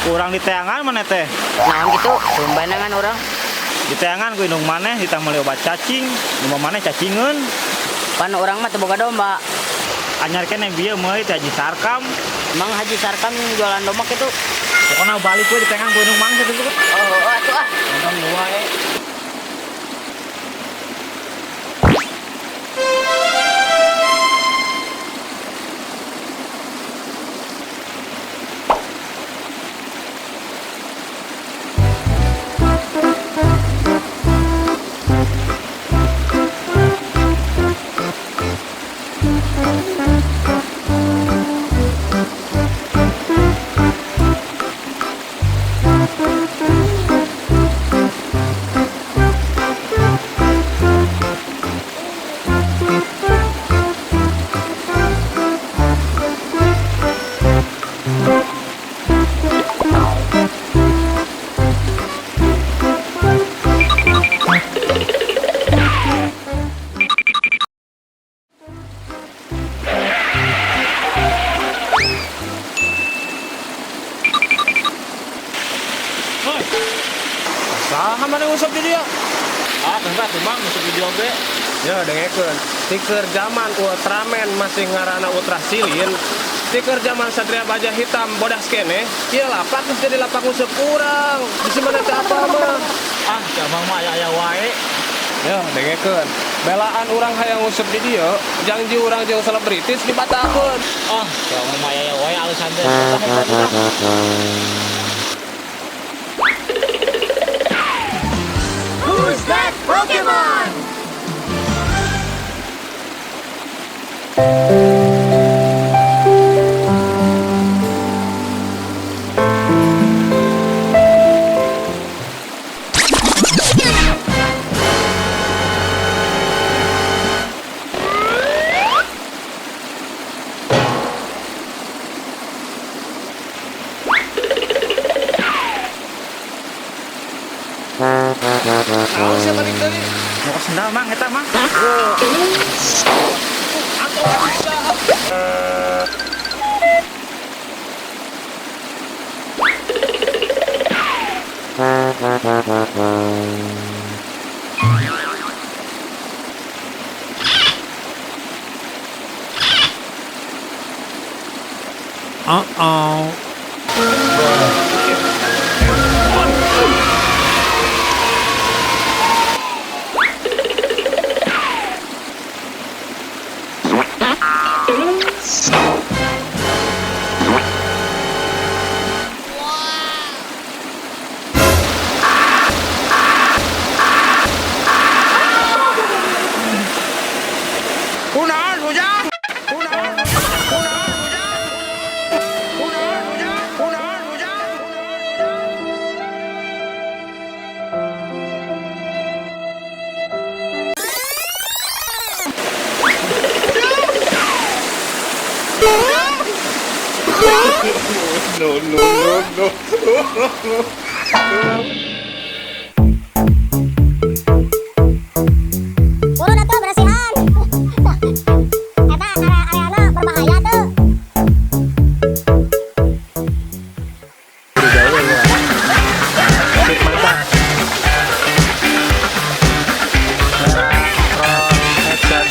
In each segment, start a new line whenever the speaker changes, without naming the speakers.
Urang diteangan maneh teh?
Naon gitu, tumbanangan urang.
Diteangan ku indung maneh ditah meuli obat cacing, domba maneh cacingeun.
Pan urang mah teu boga domba.
Anyar keneh bieu meuli teh Haji Sarkam.
Emang Haji Sarkam jualan domba kitu?
Pokona balik we diteangan ku indung maneh kitu.
Oh, atuh ah.
Nonton wae.
Saha maneh nguseup di dieu?
Ah, enggak tuh Bang, nguseup di dieu oge.
Ya dengekeun. Ti keur zaman Ultraman masih ngaranna Ultra Silin. Ti keur zaman Satria Baja Hitam bodas keneh, ieu lapak geus jadi lapak nguseup urang. Bisi maneh teh apa mah?
Ah, si Abang mah aya-aya wae.
Ya dengekeun. Belaan urang hayang nguseup di dieu, janji urang jeung selebritis dibatalkeun.
Ah, si Abang mah aya-aya wae alasan teh.
Who's that Pokemon?
Naon sia balik deui?
Mau ke sendal Mang eta Mang.
Uh-oh.
Kunaon Ujang? Kunaon? Kunaon Ujang? Kunaon Ujang? Kunaon Ujang?
No, no, no, no.
Turun atuh bersihan. Eta area-areana berbahaya tuh.
Sip, mantap. Kamera, roll, action.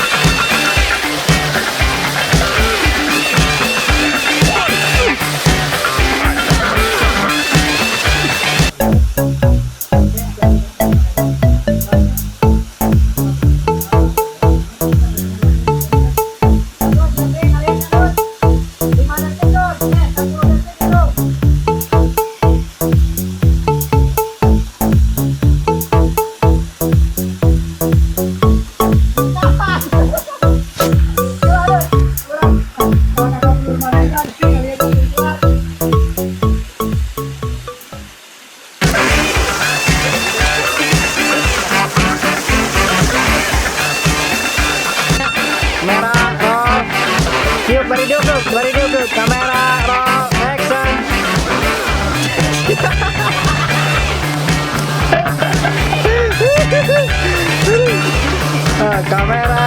Kamera roll. Yuk bari duduk, bari duduk. Kamera roll, action. Kamera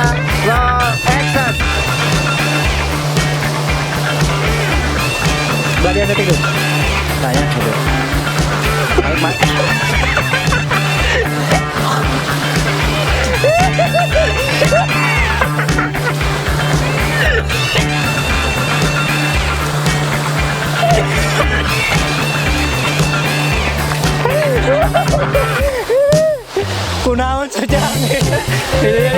roll, action. Bagian detik.
Tanya gitu. Baik, Mak.
Kunaon saja. Iya.